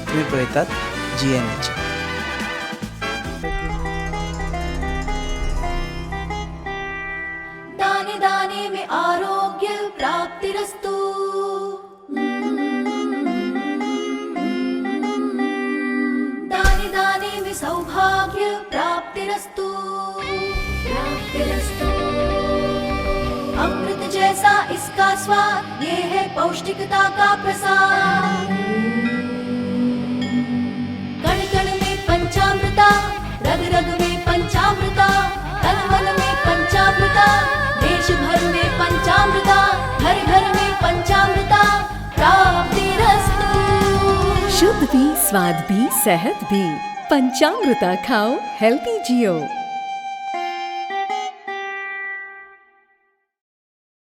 तुम्ही पळयतात जीएनएच. दाने दाने में आरोग्य प्राप्तिरस्तु। दाने दाने में सौभाग्य प्राप्तिरस्तु। प्राप्तिरस्तु। अमृत जैसा इसका स्वाद, ये है पौष्टिकता का प्रसाद। कण कण में पंचामृता, रग रग में पंचामृता, तन मन में पंचामृता, देश भर में पंचामृता, घर घर में पंचामृता प्राप्तिरस्तु। भी, स्वाद भी, सेहत भी। पंचामृता खाओ, हेल्दी जियो।